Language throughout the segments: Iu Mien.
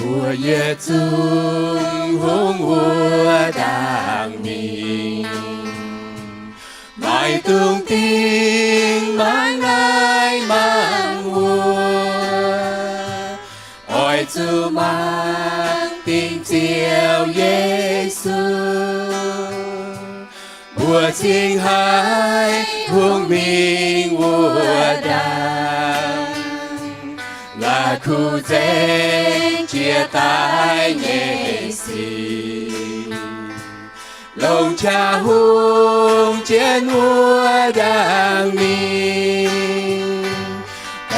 Mbuo yietc zungv hungh wuov ndaangc mingh, maiv dungx dingh mangc naaiv mangc wuov. Oix zuqc mangc dingc Ziouv Yesu, mbuo cingx haih hungh mingh wuov ndaangc, la'kuqv nzengc jiex daaih nyei sic, longc qaqv hungh jienv wuov ndaangc mingh,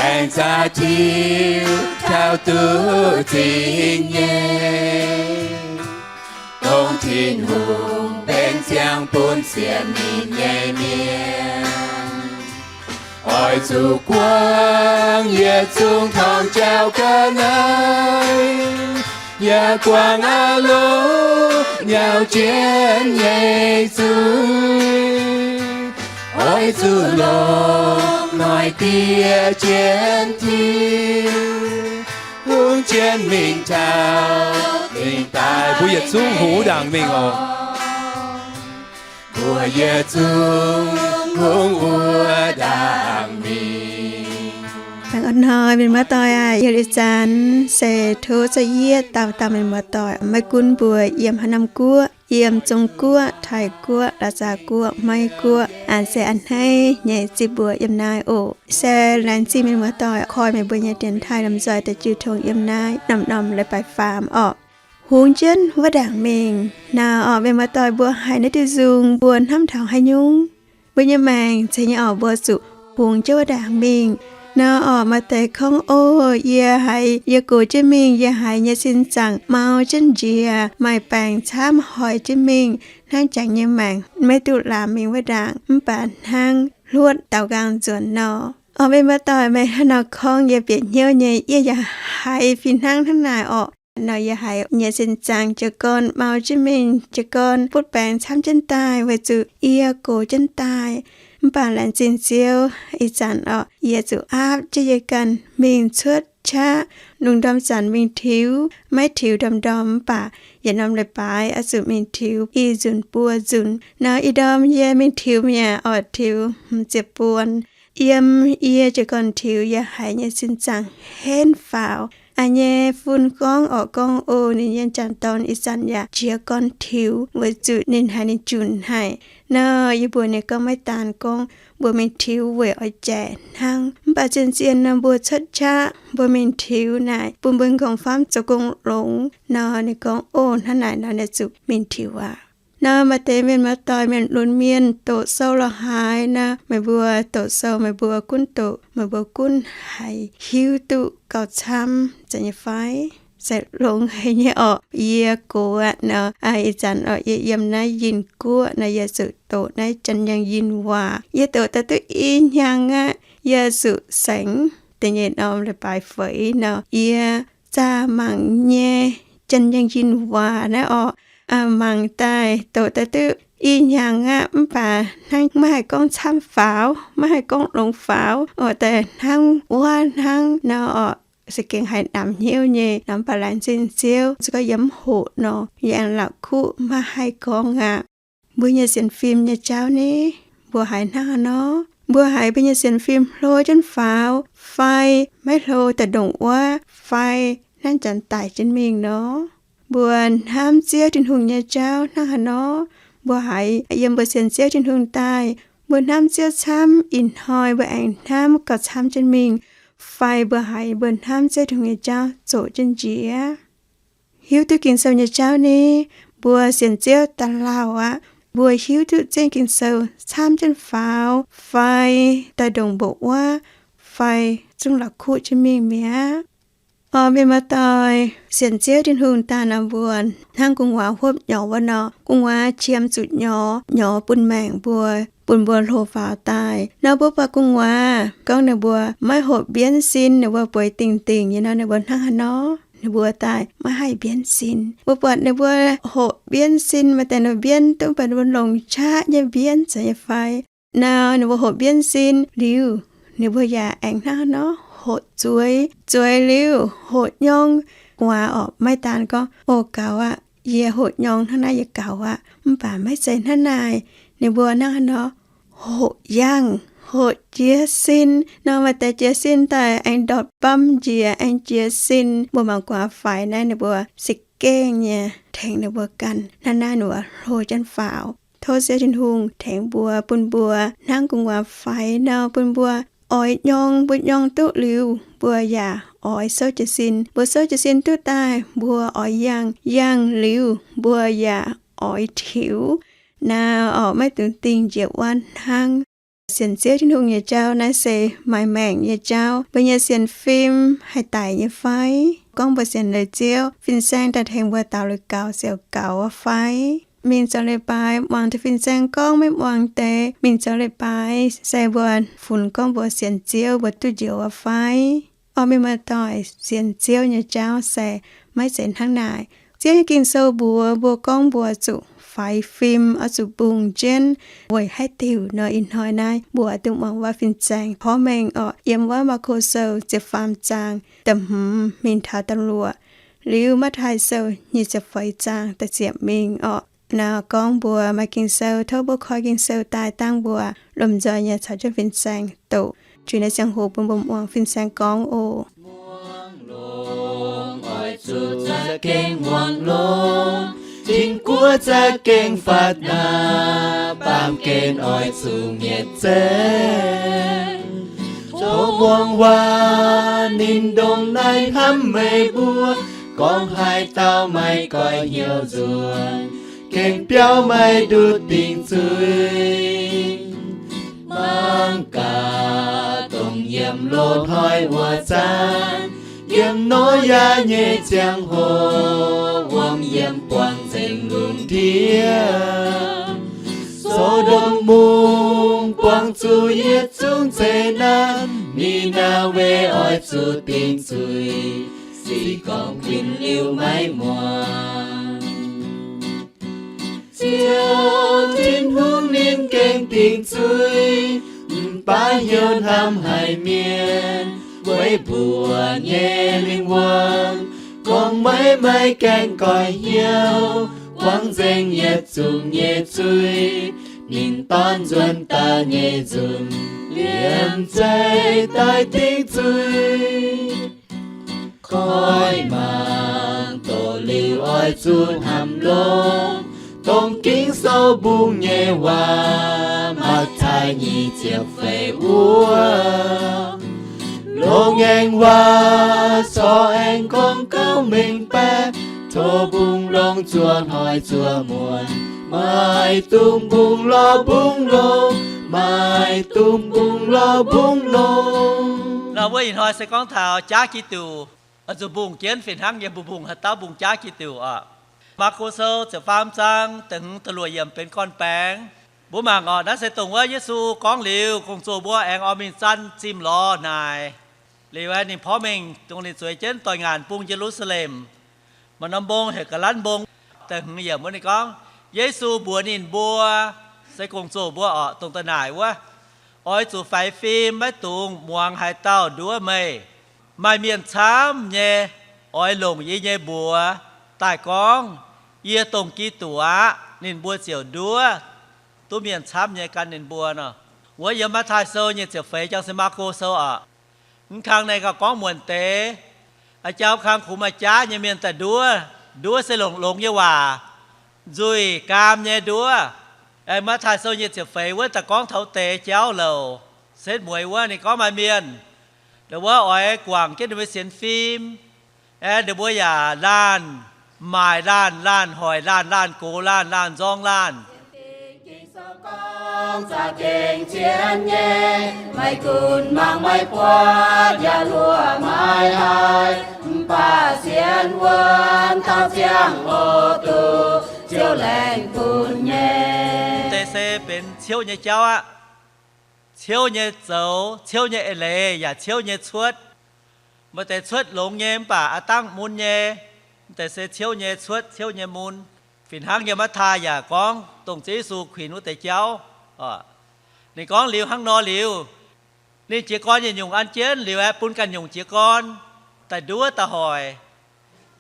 aengx zaqc tiux taux duqv zinh nyei, dongh Tin-Hungh benx ziangh bun sienx ninh nyei mienh. Oix zuqc guangc yietc zungv torngv jauv ga'naaiv, yaac guangc aav longc nyauc jienv nyei zuiz. Oix zuqc longc noic dieh jienv Tin-Hungh jienv mingh taux dingc daaih. Mbuo yietc zungv hungx ndaangc mingh oc. Mbuo yietc zungv hungx wuov ndaangc mingh. Laengz orn hnoi mienh muoz-doic aac, yietc liuz zanc se tov za'yietv dauh dauh mienh muoz-doic, maiv gunv mbuo yiem haaix norm guoqv, yiem Zong-Guoqv, Taiv-Guoqv, La'zaax Guoqv, Meiv-Guoqv, aa, se a'hneiv nyei zipv mbuo yiem naaiv oc. Se laengz zingh mienh muoz-doic koi meih mbuo nyei dienx taaih lomh nzoih deix jiu tong yiem naaiv norm-norm leiz-baaix faam orqc. Hungx jienv wuov ndaangc mingh. Naaiv orqc, mienh muoz-doic mbuo haiz naaiv diuh nzung mbuo hnamv taux haaix nyungc? Mbuo nyei maengc zeiz nyei orqc, mbuo zuqc hungx jienv wuov ndaangc mingh. Naaiv orqc, maaih deix gorngv, O, yie haiz yie gox jienv mingh, yie haiz nyei sin zaangc mau jienv njiec, maaih baengc camv hoi jienv mingh, hnangv jangx nyei maengc maiv duqv laamc mingh wuov ndaangc, mv baac hnangv hluotv daaux nqaang nzuonx nor. Orqc, mienh muoz-doic, meih hnangv nor gorngv yie bieqc hnyouv nyei. Yie yaac haiz fih hnangv hnangv naaic orqc. Nor yie haiz nyei sin zaangc jiez gorn mau jienv mingh, jiez gorn butv baengc camv jienv daaih weic zuqc yie gox jienv daaih. Mv baac laengz zingh Ziouv, ih zanc orqc, yie zuqc aapv jienv yie ganh mingh cuotv qaqv. Lungh ndorm zanc mingh tiux, maiv tiux ndorm-ndorm, mv baac yietc norm leiz-baaix oix zuqc mingh tiux i nzunc buo nzunc. Nor ih ndorm yie mingh tiux mi'aqv orqc, tiux hmz ziepc buonc. Yiem yie jiez gorn tiux, yie haiz nyei sin zaangc henv faaux. Aa, nyei fun gorngv orqc, gorngv, O, ninh yiem jangc dorn ih zanc yaac jiez gorn tiux weic zuqc ninh haiz ninh junc haic. Nor yie mbuox ninh gorngv, Maiv daan gorngv mbuo mingh tiux weic oix jaic hnangv, mv baac zien-zien nor mbuo cuotv qaqv mbuo mingh tiux naaic bun mbuo nqongh famv zoux gong longx. Nor ninh gorngv, O, hnangv naaic nor ninh zuqc mingh tiux aqv. Nor maaih deix mienh muoz-doic, mienh lunx mienh doqc sou lorz haaix nor, meih mbuo doqc sou meih mbuo gunv doqc, meih mbuo gunv haiz hiuv duqv gauh camv, zeiz nyei fai? Se longx haic nyei orqc. Yie gox aqv nor, ih zanc orqc, yie yiem naaiv Yinh Guoqv nor, yie zuqc doqc naaiv Janx-Yangh Yinh waac. Yie doqc daaih duqv i hnyangx aqv, yie zuqc saengx da'nyeic norm leiz-baaix feix nor, yie zaah mangc nyei Janx-Yangh Yinh waac naaiv orqc. Mangc daaih doqc daaih duqv i hnyangx aqv, mv baac hnangv maiv haih gorngv camv faaux, maiv haih gorngv longx faaux orqc, daaih hnangv wuov hnangv nor orqc, za'gengh haiz namx hnyouv nyei. Nor mv baac laengz zingh Ziouv, se gorngv yie mv hoqc nor, yie aengx la'kuqv maiv haih gorngv aqv. Mbuo nyei sienx fim nyei jauv ni, mbuo haiz hnangv haaix nor? Mbuo haiz mbuo nyei sienx fim hlo jienv faaux, fai maiv hlo daaih ndongc wuov, fai hnangv janx daic jienv mingh nor? Mbuo hnamv Ziouv Tin-Hungh nyei jauv hnangv haaix nor? Mbuo haiz yiem mbuo sienx Ziouv Tin-Hungh daaih, mbuo hnamv Ziouv camv, ih hnoi mbuo aengx hnamv gauh camv jienv mingh, fai mbuo haiz mbuo hnamv Ziouv Tin-Hungh nyei jauv zoqc jienv njiec? Hiuv duqv Ging-Sou nyei jauv ni, mbuo sienx Ziouv daaih lauh aqv. Mbuo hiuv duqv zengv Ging-Sou camv jienv faaux, fai daaih ndongc mbuoqc wuov, fai zungv la'kuqv jienv mingh mi'aqv. Orqc, mienh muoz-doic, sienx Ziouv Tin-Hungh daaih nor, mbuo hnangv gu'nguaaz huopv nyorx wuov nor, gu'nguaaz qiemx zuqc nyorx, nyorx bun maengc mbuo, bun mbuo hlo faaux daaih. Nor mbuo buatc gu'nguaaz gorngv ninh mbuo maiv hoqc mbienv sin, ninh mbuo bueix dingh dingh nyei nor, ninh mbuo hnangv haaix nor? Ninh mbuo daaih maiv haih mbienv sin. Mbuo buatc ninh mbuo hoqc mbienv sin, maaih deix ninh mbienv duqv, mv baac ninh mbuo longc qaqv nyei mbienv, zeiz nyei fai? Nor ninh mbuo hoqc mbienv sin liuz, ninh mbuo yaac aengx hnangv haaix nor? Hoqc zueiz. Zueiz liuz hoqc nyorng. gu'nguaaz orqc, maiv daan gorngv, O gaux aqv, yie hoqc nyorng hnangv naaiv yie gaux aqv, mv baac maiv zeiz hnangv naaiv. Ninh mbuo hnangv haaix nor? Hoqc yangh, hoqc jiez sin. Nor maaih deix jiez sin daaih aengx ndortv bamv njiec, aengx jiez sin. Mbuo mangc gu'nguaaz faix naaiv ninh mbuo za'gengh nyei tengx ninh mbuo ganh. Hnangv naaiv ninh mbuo hlo jienv faaux. Tov Ziouv Tin-Hungh tengx mbuo, bun mbuo hnangv gu'nguaaz faix nor, bun mbuo oix nyorng, mbuo nyorng duqv liuz, mbuo yaac oix souv jiez sin. Mbuo souv jiez sin duqv daaih, mbuo oix yangh, yangh liuz, mbuo yaac oix tiux. Naaiv orqc, maiv dungx dingh njiec wuonv hnangv. Sienx Ziouv Tin-Hungh nyei jauv naaiv se maaih maengc nyei jauv. Mbuo nyei sienx fim haih daic nyei fai? Gorngv mbuo sienx leiz Ziouv, fin-saeng daaih tengx mbuo daux lui gaux, ziouc gaux wuov fai? Mingh zoux leiz-baaix muangx deix fin-saeng gorngv, maiv muangx deix, mingh zoux leiz-baaix se mbuo funx gorngv mbuo sienx Ziouv, mbuo duqv njoux wuov fai? Orv, mienh muoz-doic, sienx Ziouv nyei jauv se maiv zeiz hnangv naaic. Ziouv nyei Ging-Sou mbuox mbuo gorngv mbuo zuqc faix fim, oix zuqc mbungh jienv. Weic haaix diuc nor, ih hnoi naaiv mbuo dungx muangx wuov fin-saeng porv mengh orqc. Yiem wuov Maako Sou ziepc faam zaang da'hmz mingh taux da'luoqc, liuz Matv^taai Sou nyic ziepc feix zaang da'ziepc mingh orqc. Naaiv gorngv mbuo maaih Ging-Sou, tov mbuo koi Ging-Sou daaih dangv mbuo lomh nzoih nyei caux jienv fin-saeng doqc. Juix nyei ziangh hoc bun mbuo muangx fin-saeng gorngv oc. Muangx longx oix zuqc za'gengh muangx longx, tin-guoqv za'gengh faatv naamh, baamh gen oix zuqc nyietc zengv. Tov muangx waac ninh ndongc naaiv hnamv meih mbuo, gorngv haaix dauh maiv goiv hnyouv nzuonx, gengh biauv maiv ndutv dingc zuiz. Mangc gaax, dongh yiem loz-hnoi wuov zanc, yiem Noyaa nyei ziangh hoc, wuom yiem buangh nzengc lungh ndiev, So^ndom Mungh buangh zuqc yietc zungv zeqc naanc. Ni^naa^we oix zuqc dingc zuiz, sic gorngv kuinx liuz maiv muangx. Ziouv Tin-Hungh ninh gengh dingc zuiz, mv baac hnyouv hnamv haic mienh. Weic mbuoqc nyei lingh wuonh gorngv maiv maaih gaengh goiv hnyouv, buangh nzengc yietc zungv nyei zuiz. Ninh dorn nzuonx daaih nyei nzunc, liemh zeih daaih dingc zuiz. Koi mangc doz liuz oix zuqc hnamv longx dongh Ging-Sou mbungh nyei waac, Matv^taai nyic ziepc feix wuov. Longx aengx waac corc aengx gorngv gauh mengh baeqc. Tov mbungh longx zuov hnoi zuov muonz, maaih dungz mbungh lorz mbungh longx, maaih dungz mbungh lorz mbungh longx. Nor wuov ih hnoi se gorngv taux jaav Giduc, oix zuqc mbungh jienv fih hnangv yiem mbuo mbungh haaix dauh mbungh jaav Giduc oc. Maako Sou ziepc faam zaang da'hmz da'luoqc yiemc benx gorn-baengx. Mbuo mangc oc, naaiv se dongh wuov Yesu gorngv liuz, gong-zoh mbuo aengx oix mingh zanc zimh lorz naaic. Liuz aeqv, ninh porv mengh dongh ninh zueiz jienv doix-ngaanc bung Ye^lu^saa^lem. Maaih norm mbong heuc Ga'lanv Mbong. Da'hmz yiemc wuov ninh gorngv, Yesu mbuox ninh mbuo, se gong-zoh mbuo oc, dongh daaih naaic wuov, Oix zuqc faix fim, maiv dungx muangx haaix dauh nduov meih. Maaih mienh camv nyei oix longc yie nyei mbuox daaih gorngv, Yie dongh Giduc aqv. Ninh mbuo ziouc nduov duqv mienh camv nyei gan ninh mbuo nor. Wuov yiem Matv^taai Sou nyic ziepc feix, jang se Maako Sou oc. Mv kang naaiv gauh gorngv muonc deix. A'jang kang kungx maaih jaav nyei mienh daaih nduov. Nduov se longx-longx nyei waac, nzuih gaam nyei nduov. Aengx Matv^taai Sou nyic ziepc feix wuov daaih gorngv taux deix jauv louc, setv mueiz wuov ninh gorngv maaih mienh, ninh wuov oix guangc jienv ninh mbuo sienx fim. Aeqv, ninh mbuo yaac laanh maaic laanh, laanh hoic laanh, laanh gox laanh, laanh nzorng laanh. Ging-Sou gorngv za'gengh zien nyei, maiv gunv mangc maiv buatc yaac luoqc maiv haih, mv baac sienx wuonv taux ziangh hoc duqv Ziouv laengh bun nyei. Deix se benx ciouv nyei jauv aqv. Ciouv nyei zoux, ciouv nyei eix leiz yaac ciouv nyei cuotv. Maaih deix cuotv longx nyei mv baac aav dangv mun nyei. Mv deix se ciouv nyei cuotv, ciouv nyei mun. Fih hnangv yiem Matv^taai yaac gorngv dongh Ziouv Yesu kuinx wuov deix jauv. Ninh gorngv liuz hnangv nor liuz, ninh jiez gorn yietc nyungc an jienv liuz aeqv, bun ganh nyungc jiez gorn daaih nduov daaih hoic.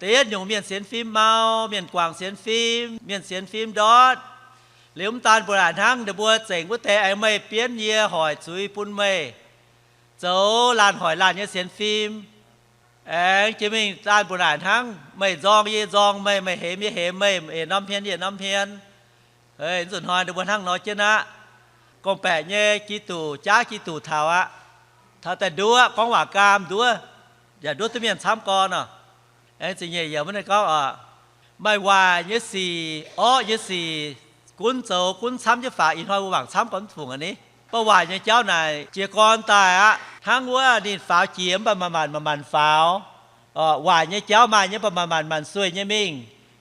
Da'yietv nyungc mienh sienx fim mau, mienh guangc sienx fim, mienh sienx fim ndortv. Liuz mv daan mbuo naaic hnangv, ninh mbuo zengc wuov deix aengx meih bienv yie hoic zuiz bun meih zoux laanh hoic laanh nyei sienx fim. Aengx jiex mingh daan mbuo naaic hnangv, meih nzorng yie nzorng meih, meih hemx yie hemx meih, yietc norm hmien yietc norm hmien. Nzunc hnoi ninh mbuo hnangv nor jienv aqv. Gorngv-baeqc nyei Giduc, jaav Giduc taux aqv. Taux daaih nduov, gorngv waac gaam nduov, yaac nduov duqv mienh camv gorn nor. Aengx ziepc nyeic yiemc wuov ninh gorngv oc, maaih waaic nyei sic, orqv nyei sic, gunv zoux gunv camv jienv faaux. Ih hnoi mbuo mangc camv gorn mv fungc aqv ni. Mv baac waaic nyei jauv naaic jiez gorn daaih aqv. Hnangv wuov ninh faaux jiex mv baac manc-manc manc-manc faaux. Waaic nyei jauv maaih nyei mv baac manc-manc manc-manc sueih nyei mingh.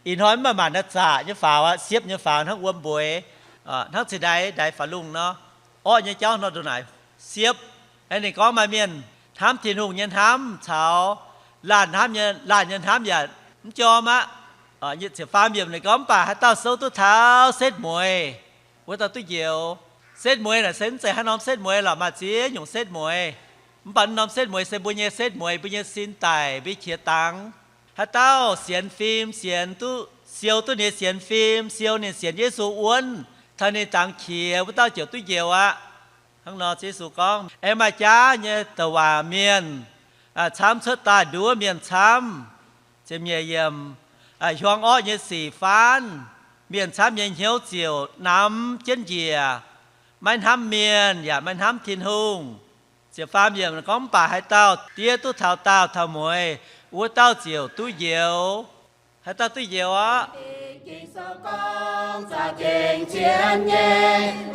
Ih hnoi mv baac manc-manc naaiv zaqc nyei faaux aqv, siepv nyei faaux hnangv wuom mbueix, hnangv zinh ndaix ndaix faaux lungh nor. Orqv nyei jauv nor ndongc naaic siepv. Aengx ninh gorngv maaih mienh hnamv Tin-Hungh nyei hnamv caux laanh hnamv, laanh nyei hnamv yaac mv jorm aqv. Ziepc faam yiemc ninh gorngv, mv baac haaix dauh souv duqv taux setv mueiz, wuov dauh duqv njoux. Setv mueiz naaic se mv zeiz haaix norm setv mueiz lorqc, maaih ziex nyungc setv mueiz. Mv baac naaiv norm setv mueiz se mbuo nyei setv mueiz, mbuo nyei sin daic, mbuo nyei qiex dangx. Haaix dauh sienx fim, sienx duqv, siou duqv ninh nyei sienx fim, siou ninh sienx Yesu wuonv taux ninh dangx qiex, wuov dauh ziouc duqv njoux aqv. Hnangv nor Yesu gorngv, aengx maaih jaav nyei douc waac mienh camv cuotv daaih nduov mienh camv. Ziepc nyeic yiemc, hiuang orqv nyei sic faanv, mienh camv nyei hnyouv ziouc namx jienv njiec, maiv hnamv mienh yaac maiv hnamv Tin-Hungh. Ziepc faam yiemc gorngv, mv baac haaix dauh diev duqv taux daauh taux mueiz, wuov dauh ziouc duqv njoux. Haaix dauh duqv njoux aqv?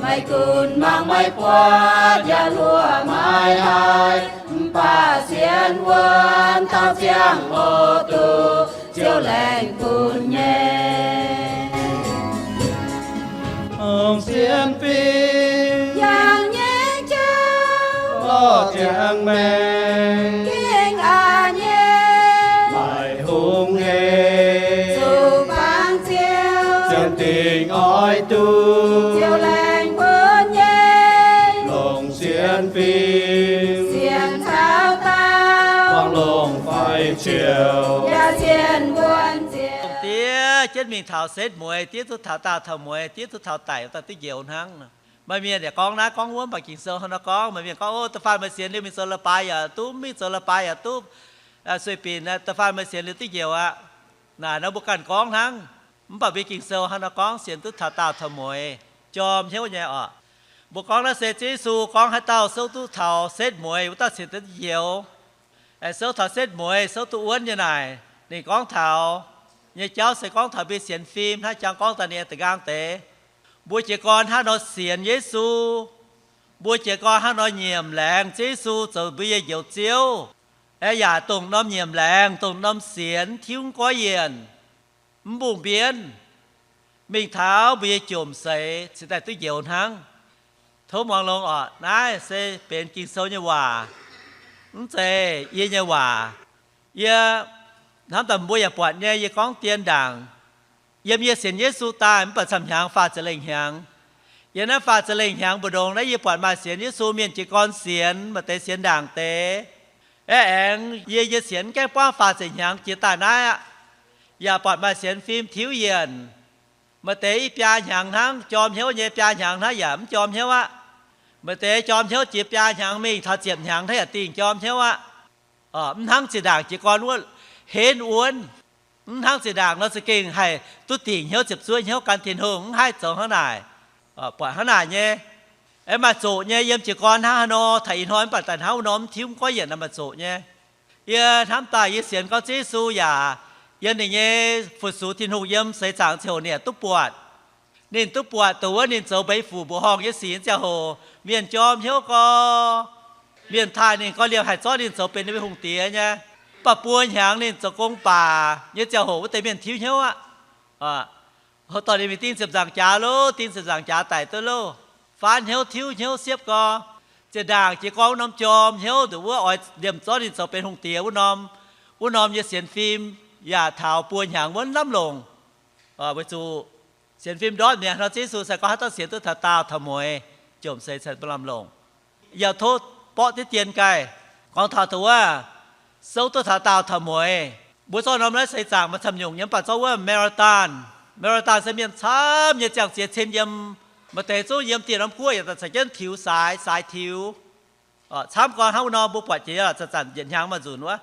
Maiv gunv mangc maiv buatc yaac luoqc maiv haih, mv baac sienx wuonv taux ziangh hoc duqv Ziouv laengz bun nyei. Sienx fim yangh nyei jauv, lorh ziangx maengx gengh a'hneiv nyei, maiv hungh hec, zuqc bangc Ziouv, ziouc dingc oix duqv Ziouv laengz bun nyei. Longc sienx fim sienx taux daauh, buangh longc fai ziouc yaac sienx wuonv Ziouv. Diev jienv mingh taux setv mueiz, diev duqv taux daauh taux mueiz, diev duqv taux daic, wuov dauh duqv njoux hnangv. Maaih mienh yaac gorngv naaiv gorngv wuov, mv baac Ging-Sou hnangv nor gorngv. Maaih mienh gorngv, o, da'faanh meih sienx liuz mingh zoux leiz-baaix yaac duqv, mv mingh zoux leiz-baaix yaac duqv, sueih binc, da'faanh meih sienx liuz duqv njoux aqv. Naaic nor mbuo ganh gorngv hnangv. Mv baac mbuo Ging-Sou hnangv nor gorngv, sienx duqv taux daauh taux mueiz, jorm hnyouv nyei oc. Mbuo gorngv naaiv se Ziouv Yesu gorngv haaix dauh souv duqv taux setv mueiz, wuov dauh sienx duqv njoux. Souv taux setv mueiz, souv duqv wuonv nyei naaic, ninh gorngv taux nyei jauv se gorngv taux mbuo sienx fim hnangv jangx gorngv daaih nyei da'nqaang deix. Mbuo jiez gorn hnangv nor sienx Yesu, mbuo jiez gorn hnangv nor nyiemc laengz Ziouv Yesu zoux mbuo nyei Njoux Ziouv, aeqv, yaac dongh norm nyiemc laengz, dongh norm sienx tiuv goiv yienc, mv mbungh mbienv, mingh taux mbuo nyei jomc seix cingx daaih duqv njoux hnangv. Tov muangx longx oc. Naaiv se benx Ging-Sou nyei waac, mv zeiz yie nyei waac. Yie hnamv daaih mbuo yaac buatc nyei, yie gorngv dien ndaangc. Yiem yie sienx Yesu daaih mv baac camv hnyangx faah ziepc lengh hnyangx. Yiem naaiv faah ziepc lengh hnyangx mbu'ndongx naaiv yie buatc maaih sienx Yesu mienh jiez gorn sienx, maaih deix sienx ndaangc deix. Aeqv, aengx yie, yie sienx gaengh buangv faah ziepc hnyangx jiex daaih naaiv aqv, yaac buatc maaih sienx fim tiuv yienc. Maaih deix i biaa hnyangx hnangv jorm hnyouv nyei, biaa hnyangx hnangv yaac mv jorm hnyouv aqv. Maaih deix jorm hnyouv jiex biaa hnyangx mingh taux ziepc hnyangx hnangv yaac dingh jorm hnyouv aqv. Mv hnangv zinh ndaangc jiez gorn wuov henv wuonv. Mv hnangv zinh ndaangc nor za'gengh haih duqv dingc hnyouv, ziepc zuoqv hnyouv gan Tin-Hungh, mv haih zoux hnangv naaic. Buatc hnangv naaic nyei. Aeqv, maaih zoqc nyei yiem jiez gorn hnangv haaix nor, taux ih hnoi mv baac daaih hnangv wuov norm mv tiuv mv goiv yienc naaiv maaih zoqc nyei. Yie hnamv daaih yie sienx gorngv Ziouv Yesu yaac yiem ninh nyei fu-sux Tin-Hungh yiem seix zaangc ziouc ninh yaac duqv buatc. Ninh duqv buatc dongh wuov ninh zoux mbeix fuc mbuoqc horngh nyei sic nyei ziangh hoc, mienh jorm hnyouv gorx. Mienh taaih ninh gorx liemh haih zorqv ninh zoux benx ninh mbuo hungh diex nyei. Mv baac buo hnyangx ninh zoux gong baac nyei ziangh hoc wuov deix mienh tiuv hnyouv aqv. Dorh ninh mingh ding ziepc nzaangc jaax loh, ding ziepc nzaangc jaax daic duqv loh. Faanv hnyouv tiuv hnyouv siepv gorx. Zinh ndaangc jiez gorn wuov norm jorm hnyouv nduqc wuov oix liemh zorqv ninh zoux benx hungh diex wuov norm, wuov norm nyei sienx fim yaac taux buo hnyangx wuonv lamh longc. Weic zuqc sienx fim ndortv mi'aqv nor, Ziouv Yesu se gorngv haaix dauh sienx duqv taux daauh taux mueiz, jomc seix cingx bun lamh longc. Yaac tov borqv diqv dien gaaih gorngv taux dongh wuov souv duqv taux daauh taux mueiz. Mbuo zorqv norm naaiv seix zaangc maaih camv nyungc nyei, mv baac zorqv wuov แมราธอน แมราธอน se mienh camv nyei ziangh ziex cin yiem. Maaih deix zungv yiem dieh norm guoqv yaac daaih caux jienv tiux saaix, saaix tiux. Camv gorn hnangv wuov nor mbuo buatc jiex zanc-zanc yietc hnyangx maaih nzunc wuov.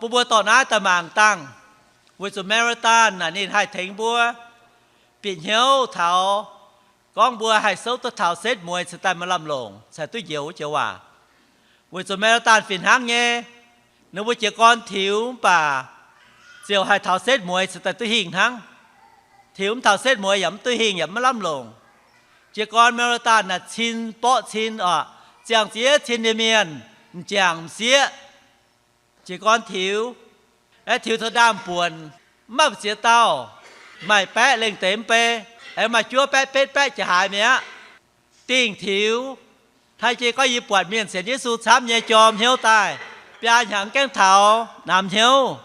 Bun mbuo dorh naaiv daaih mangc dangh, weic zuqc แมราธอน naaic ninh haih tengx mbuo bieqc hnyouv taux gorngv mbuo haih souv duqv taux setv mueiz cingx daaih maaih lamh longc caux duqv njoux joux waac. Weic zuqc แมราธอน fih hnangv nyei, ninh mbuo jiez gorn tiux mv baac ziouc haih taux setv mueiz cingx daaih duqv hingh hnangv. Tiux mv taux setv mueiz yaac mv duqv hingh yaac mv lamh longc. Jiez gorn แมราธอน naaic cin borqv cin oc, ziangh ziex cin nyei mienh m'jangc m'sieqv jiez gorn tiux, aengx tiux taux ndaamv-buonc, mv maaih ziex dauh, maaih baeqv lengh deix mv bei, aengx maaih juov baeqv betv baeqv jiex haaix mi'aqv. Dingh tiux. Hnangv jiex gorngv yie buatc mienh sienx Yesu camv nyei jorm hnyouv daaih, biaa hnyangx gaengh taux namx hnyouv.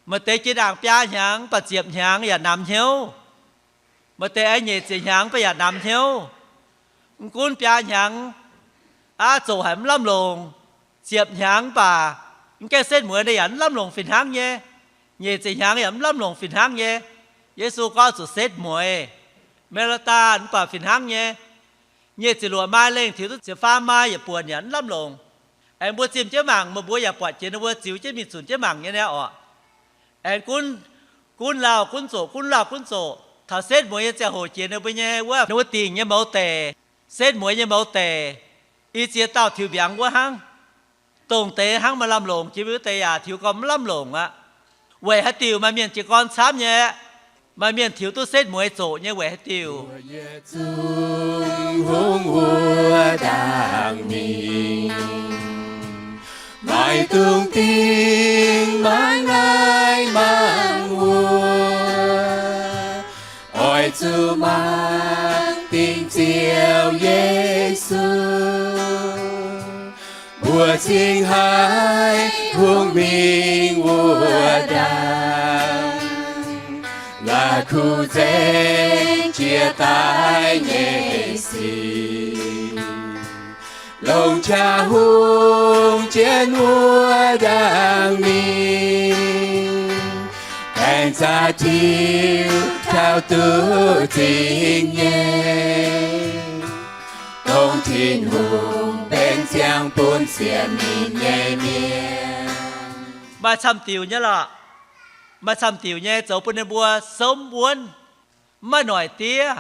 Maaih deix jiex ndaangc biaa hnyangx mv baac ziepc hnyangx yaac namx hnyouv. Maaih deix aengx nyeic ziepc hnyangx mv baac yaac namx hnyouv. Mv gunv biaa hnyangx aqv zoqc haic mv lamh longc, ziepc hnyangx mv baac mv gaengh setv mueiz ninh yaac mv lamh longc fih hnangv nyei. Nyeic ziepc hnyangx yaac mv lamh longc fih hnangv nyei. Yesu gorngv zuqc setv mueiz. แมราธอน mv baac fih hnangv nyei. Nyeic ziepc luoqc ไมล์ lengh tiux duqv ziepc faam ไมล์ yietc buonc yaac mv lamh longc. Aengx mbuo zimh jienv mangc, meih mbuo yaac buatc jiex ninh mbuo ziux jienv mingh zunc jienv mangc nyei niaa orqc. Aengx gunv, gunv lauh gunv zoqc, gunv lauh gunv zoqc, taux setv mueiz nyei ziangh hoc jiex ninh mbuo nyei wuov, ninh mbuo dingc nyei mouz deic, setv mueiz nyei mouz deic, i ziex dauh tiux mbiaangx wuov hnangv. Dongh deix hnangv maaih lamh longc, jiex mingh wuov deix yaac tiux gorn mv lamh longc aqv. Weic haaix diuc maaih mienh jiez gorn camv nyei aeqv? Maaih mienh tiux duqv setv mueiz zoqc nyei weic haaix diuc? Zungv hungh wuov ndaangc mingh, maiv dungx dingh mangc naaiv mangc wuov. Oix zuqc mangc dingc Ziouv Yesu, mbuo cingx haih hungh mingh wuov ndaangc, la'kuqv nzengc jiex daaih nyei sic. Longc qaqv hungh jienv wuov ndaangc mingh, aengx zaqc tiux taux duqv zingh nyei, dongh Tin-Hungh benx ziangh bun sienx ninh nyei mienh. Maaih camv diuc nyei lorqc. Maaih camv diuc nyei zoux bun ninh mbuo souv mv wuonv, mv maaih noic diev,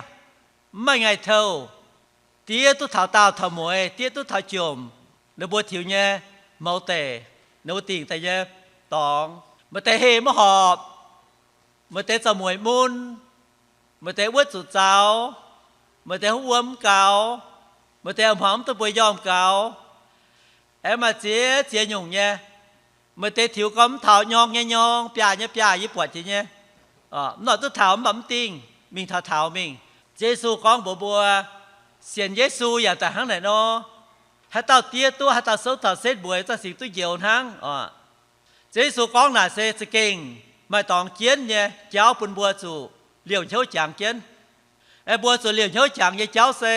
mv maaih ngaih touh. Diev duqv taux daauh taux mueiz, diev duqv taux jomc, ninh mbuo tiux nyei mouz deic, ninh mbuo dingc daaih nyei dorngx. Maaih deix heh maiv horpc, maaih deix zaux mueic mun, maaih deix wuov zuqc zaux, maaih deix haaix wuom mv gaux, maaih deix hmuangx mv duqv mbuo njormh gaux. Aengx maaih ziex ziex nyungc nyei. Maaih deix tiux gorn mv taux, nyorng nyei nyorng, biaaih nyei biaaih, yie buatc jiex nyei. Mv noic duqv taux mv baac mv dingh, mingh taux taux mingh. Ziouv Yesu gorngv mbuox mbuo, sienx Yesu yaac daaih hnangv naaic nor. Haaix dauh diev duqv, haaix dauh souv taux setv mueiz, za'gengh duqv njoux hnangv oc. Ziouv Yesu gorngv naaic se za'gengh maaih dorngx jienv nyei jauv bun mbuo zuqc liouh hnyouv jangx jienv. Aeqv, mbuo zuqc liouh hnyouv jangx nyei jauv se,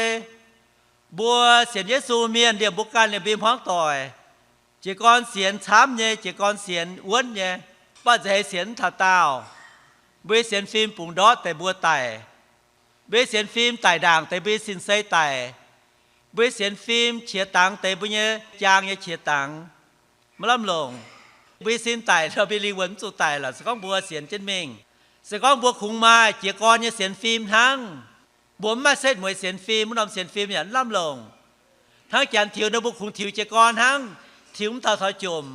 mbuo sienx Yesu mienh liemh mbuo ganh liemh mbuo hmuangv doic, jiez gorn sienx camv nyei, jiez gorn sienx wuonv nyei, mv baac nzeix sienx mv taux daauh. Mbuo nyei sienx fim bungx ndortv deix mbuo daic. Mbuo nyei sienx fim daic ndaangc deix mbuo nyei sin-sei daic. Mbuo nyei sienx fim qiex dangx deix mbuo nyei jaang nyei qiex dangx, maiv lamh longc. Mbuo nyei sin daic nor, mbuo lingh wuonh mv zuqc daic lorqc, se gorngv mbuo sienx jienv mingh. Se gorngv mbuo kungx maaih jiez gorn nyei sienx fim hnangv, mbuo mv maaih setv mueiz sienx fim, wuov norm sienx fim yaac mv lamh longc. Hnangv janx tiux nor, mbuo kungx tiux jiez gorn hnangv, tiux mv taux taux jomc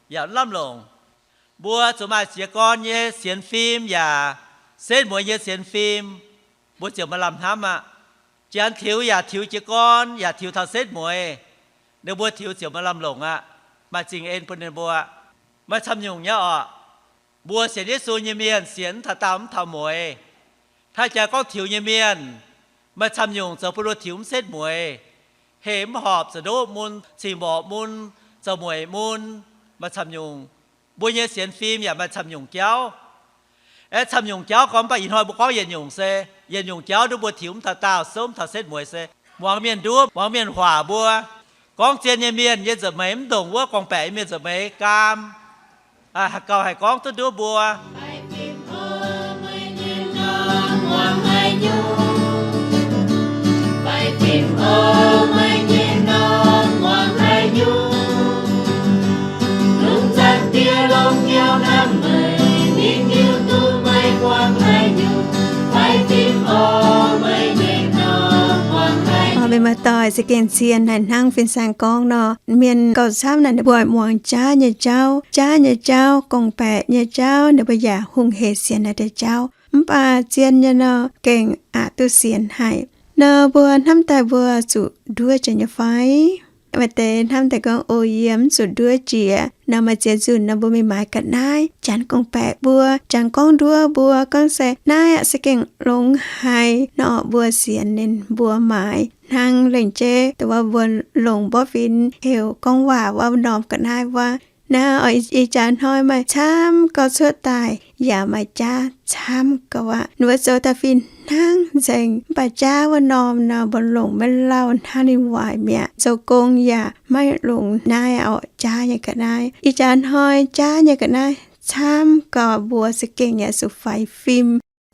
yaac mv lamh longc. Mbuo zuqc maaih jiez gorn nyei sienx fim yaac setv mueiz nyei sienx fim, mbuo ziouc maaih lamh hnamv aqv. Janx tiux yaac tiux jiez gorn, yaac tiux taux setv mueiz, ninh mbuo tiux ziouc maaih lamh longc aqv. Maaih zingh en bun ninh mbuo. Maaih camv nyungc nyei orqc. Mbuo sienx Yesu nyei mienh sienx mv taux daauh mv taux mueiz. Hnangv jaax gorngv tiux nyei mienh, maaih camv nyungc zoux bun mbuo tiux mv setv mueiz. Heh mv horpc, za'ndoqv mun, cing-mborqc mun, zaux mueic mun, maaih camv nyungc. Mbuo nyei sienx fim yaac maaih camv nyungc jauv. Aeqv, camv nyungc jauv gorngv, mv baac ih hnoi mbuo gorngv yietc nyungc se, yietc nyungc jauv nduov mbuo tiux mv taux daauh, souv mv taux setv mueiz se muangx mienh nduov, muangx mienh huaac mbuo. Gorngv zien nyei mienh yiem nza'hmien mv ndongc wuov gorngv-baeqc nyei mienh nza'hmien gaam. haaix gauh haih gorngv duqv nduov mbuo. Mienh muoz-doic, se gengh zien naaic hnangv fin-saeng gorngv nor, mienh gauh camv naaic ninh mbuo muangx jaav nyei jauv. Jaav nyei jauv, gorngv-baeqc nyei jauv, ninh mbuo yaac hungh hec sienx naaic deix jauv. Mv baac zien nyei nor, gengh aqc duqv sienx haic. Nor mbuo hnamv daaih mbuo zuqc nduov jiex nyei fai? Maaih deix hnamv daaih gorngv, O, yie mv zuqc nduov jiex. Nor maaih ziex nzunc nor mbuo mingh maaiz ga'naaiv, janx gorngv-baeqc mbuo, janx gorngv nduov mbuo, gorngv se naaiv aqv se gengh longx haic nor, mbuo sienx ninh mbuo maaiz. Hnangv lengc jeiv dongh wuov mbuo longc mborqv fim heuc gorngv waac wuov norm ga'naaiv wuov. Naaiv oix ih jaax hnoi maaih camv gauh cuotv daaih, yaac maaih jaav camv gauh aqv. Ninh mbuo zoux daaih fih hnangv nzengc, mv baac jaav wuov norm nor mbuo longc maiv lauh hnangv ninh waaic mi'aqv. Zoux gong yaac maiv longc naaiv orqc, jaav nyei ga'naaiv. Ih jaax hnoi jaav nyei ga'naaiv camv gauh, mbuo za'gengh yaac zuqc faix fim.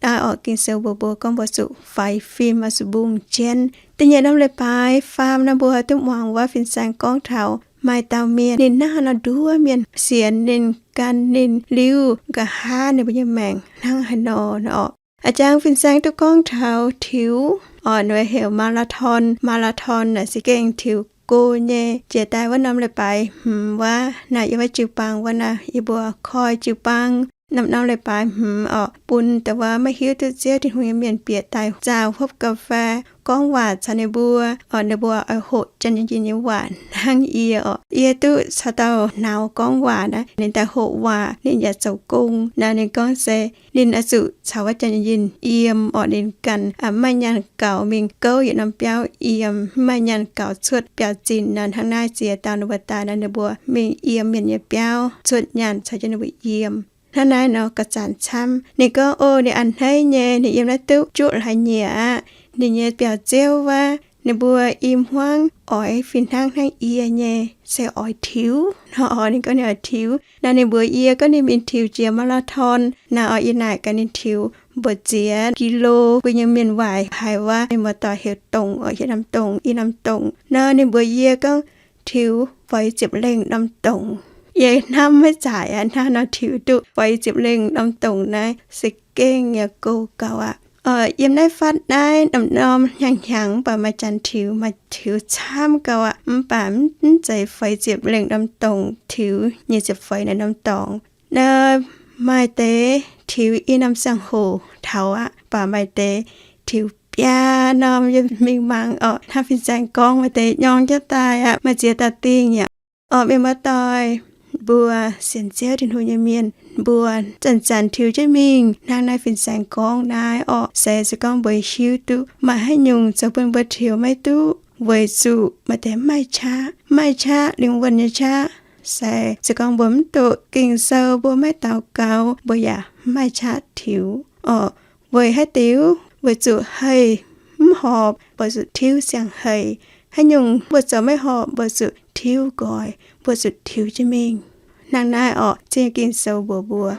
Naaiv orqc, Ging-Sou mbuox mbuo gorngv mbuo zuqc faix fim, oix zuqc mbungh jienv. Da'nyeic norm leiz-baaix faam nor mbuo duqv muangx wuov fin-saeng gorngv taux maaih dauh mienh ninh naaiv nor nduov mienh, sienx ninh, gan ninh liuz, nqa'haav ninh mbuo nyei maengc hnangv haaix nor nor orqc. A'jangx fin-saeng duqv gorngv taux tiux orqc, ninh heuc มาราธอน. มาราธอน naaic za'gengh tiux go nyei. Jiex daaih wuov norm leiz-baaix hmz wuov naaic, yiem wuov jiu-baang wuov naaic, yie mbuo koi jiu-baang norm-norm leiz-baaix hmz orqc, bun dongh wuov maiv hiuv duqv Ziouv Tin-Hungh nyei mienh bieqc daaih zaah hopv ga'fei gorngv waac caux ninh mbuo orqc, ninh mbuo oix hoqc Janx-Yunh Yinh nyei waac hnangv yie orqc. Yie duqv caux dauh nauz gorngv waac naaiv, ninh daaih hoqc waac, ninh yaac zoux gong naaic, ninh gorngv se ninh oix zuqc caux wuov Janx-Yunh Yinh yiem orqc, ninh ganh mv maaih nyaanh gaux mingh gouv yietc norm biauv yiem, mv maaih nyaanh gaux cuotv biauv-zinh nor. Hnangv naaiv ziex dauh ninh mbuo daaih nor, ninh mbuo mingh yiem mienh nyei biauv cuotv nyaanh caux jienv ninh mbuo yiem. Hnangv naaiv nor gauh zanc camv. Ninh gorngv, O, ninh a'hneiv nyei, ninh yiem naaiv duqv juqv hlaax nyieqc aqv. Ninh nyei biauv-ziouv wuov, ninh mbuo i hmuangv oix fih hnangv hnangv yie nyei, se oix tiux nor. Ninh gorngv ninh oix tiux. Naaiv ninh mbuox yie gorngv ninh mingh tiux jiex มาราธอน naaic orqc, yie naaic gaax ninh tiux mbu'ziex กิโล mbuo nyei mienh waaic haiz wuov, mienh muoz-doic heuc dongc orqc, hieh norm dongc, i norm dongc nor. Ninh mbuox yie gorngv tiux feix ziepc lengh norm dongc. Yie hnamv maiv zaqc aqv, hnangv nor tiux duqv feix ziepc lengh norm dongc naaiv se gengh yaac go gauh aqv. Yiem naaiv fatv naaiv norm-norm hnyangx-hnyangx mv baac maaih janx tiux, maaih tiux camv gauh aqv, mv baac mv zeiz feix ziepc lengh norm dongc, tiux nyic ziepc feix naaiv norm dorngx. Naaiv maaih deix tiux i norm ziangh hoc taux aqv, mv baac maaih deix tiux biaa norm yiem mingh mangc orqc. Hnangv fin-saeng gorngv, maaih deix nyorng jienv daaih aqv, maaih ziex dauh dingh yaac orqc. Mienh muoz-doic, mbuo sienx Ziouv Tin-Hungh nyei mienh, mbuo zanc-zanc tiux jienv mingh hnangv naaiv fin-saeng gorngv naaiv orqc, se se gorngv mbuo hiuv duqv maaih haaix nyungc zoux bun mbuo tiux maiv duqv, weic zuqc maaih deix mv maaih qaqv, mv maaih qaqv, lingh wuonh nyei qaqv. Se se gorngv mbuo mv doqc Ging-Sou, mbuo maiv daux gaux, mbuo yaac mv maaih qaqv tiux orqc. Weic haaix diuc? Weic zuqc haih mv horpc, weic zuqc tiux siang-haih. Haaix nyungc mbuo zoux maiv horpc, mbuo zuqc tiux nqoi, mbuo zuqc tiux jienv mingh. Hnangv naaiv orqc, Ziouv nyei Ging-Sou mbuox mbuo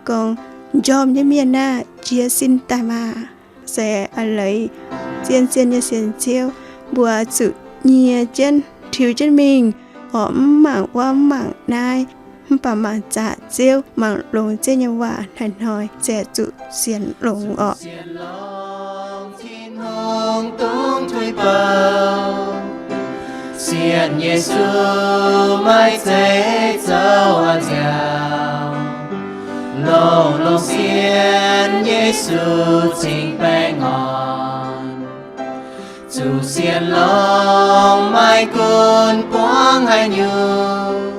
gorngv, njormh nyei mienh aah, jiez sin daaih maah! Se a'leiz, zien-zien nyei sienx Ziouv, mbuo zuqc nyie jienv, tiux jienv mingh orqc, mv mangc wuov mv mangc naaiv, mv baac mangc zaqc Ziouv, mangc longx Ziouv nyei waac, hnoi-hnoi ziouc zuqc sienx longx orqc. Tin-Hungh dungx tuix bouh, sienx Yesu maiv zeiz zoux haaix nziaaux. Longx-longx sienx Yesu cingx baengh orn, zuqc sienx longx maiv gunv buangv haaix nyungc.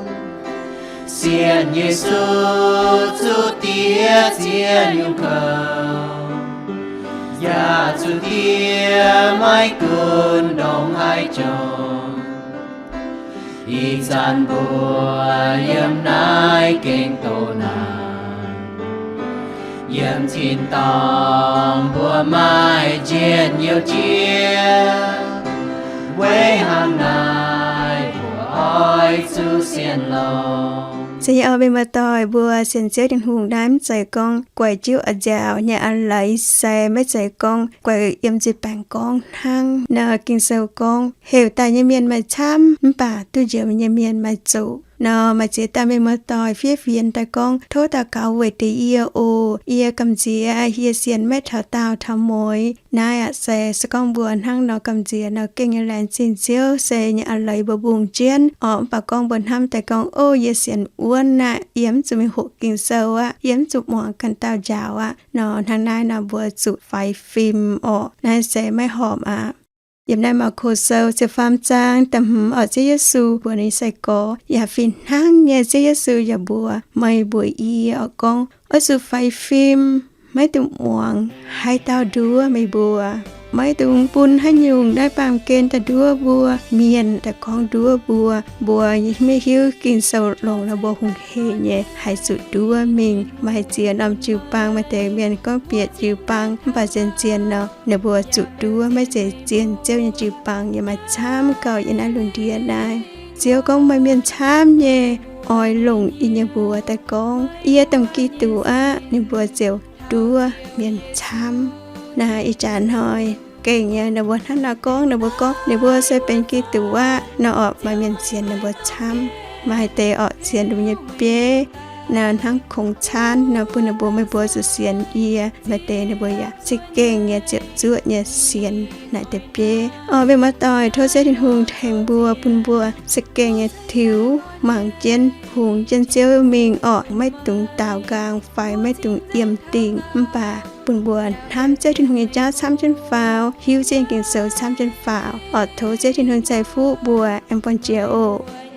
Sienx Yesu zuqc diex ziex nyungc kouv, yaac zuqc diex maiv gunv ndongc haaix jomc. Ih zanc mbuo yiem naaiv gengh doqc naanc, yiem tin-dorngh mbuo maaih njien-youh jiex. Weic hnangv naaiv mbuo oix zuqc sienx longx. Se nyei oc, mienh muoz-doic, mbuo sienx Ziouv Tin-Hungh naaiv mv zeiz gorngv guaix jiuv a'nziaauc nyei a'leiz, se maiv zeiz gorngv guaix yiem nzipc baengc gorngv hnangv. Nor Ging-Sou gorngv, heuc daaih nyei mienh maaih camv, mv baac duqv njoux nyei mienh maaih zuqc. Nor maaih ziex dauh mienh muoz-doic fiev fienx daaih gorngv, tov daux gaux weic deix yie oc. Yie gamh nziex yie sienx maiv taux daauh taux mueiz. Naaiv aqv se, se gorngv mbuo hnangv nor gamh nziex nor gengh nyei laengz zingh Ziouv, se nyei a'leiz mbuo mbungh jienv orqc. Mv baac gorngv mbuo hnamv daaih gorngv, ov, yie sienx wuonv aqv, yie mv zuqc mingh hoqc Ging-Sou aqv, yie mv zuqc muangx ganh dauh njaaux aqv, nor hnangv naaiv nor mbuo zuqc faix fim orqc. Naaiv se maiv horpc aqv. Yiem naaiv Maako Sou ziepc faam zaang da'hmz orqc, Ziouv Yesu mbuox ninh nyei sai-gorx yaac fih hnangv nyei. Ziouv Yesu yaac mbuox, meih mbuox yie orqc gorngv, oix zuqc faix fim, maiv dungx muangx haaix dauh nduov meih mbuo. Maiv dungx bun haaix nyungc naaiv baamh gen daaih nduov mbuo, mienh daaih gorngv nduov mbuo. Mbuo maiv hiuv Ging-Sou longc nor mbuo hungh heic nyei, haih zuqc nduov mingh. Maaih ziex norm jiu-baang, maaih deix mienh gorngv bieqc jiu-baang mv baac zien-zien nor ninh mbuo zuqc nduov, maiv zeiz zien. Ziouv nyei jiu-baang yaac maaih camv gauh yiem naaiv lungh ndiev naaiv. Ziouv gorngv maaih mienh camv nyei oix longc yie nyei mbuox daaih gorngv, yie dongh Giduc aqv, ninh mbuo ziouc nduov mienh camv. Naaiv ih jaax hnoi gengh nyei, ninh mbuo hnangv nor gorngv, ninh mbuo gorngv ninh mbuo se benx Giduc aqv nor orqc, maaih mienh sienx ninh mbuo camv. Maaih deix orqc sienx ninh mbuo nyei bieiv nor hnangv kungx caanv nor, bun ninh mbuo, meih mbuo zuqc sienx yie. Maaih deix ninh mbuo yaac za'gengh nyei ziepc zuoqv nyei sienx naaic deix bieiv. Orqc, mienh muoz-doic, tov Ziouv Tin-Hungh tengx mbuo, bun mbuo za'gengh nyei tiux mangc jienv, hungx jienv Ziouv mingh orqc, maiv dungx daaux nqaang fai maiv dungx yiem dingc, mv baac bun mbuo hnamv Ziouv Tin-Hungh nyei jauv camv jienv faaux, hiuv Ziouv nyei Ging-Sou camv jienv faaux. Orqc, tov Ziouv Tin-Hungh ceix fuqv mbuo, aengx buangh jiex oc.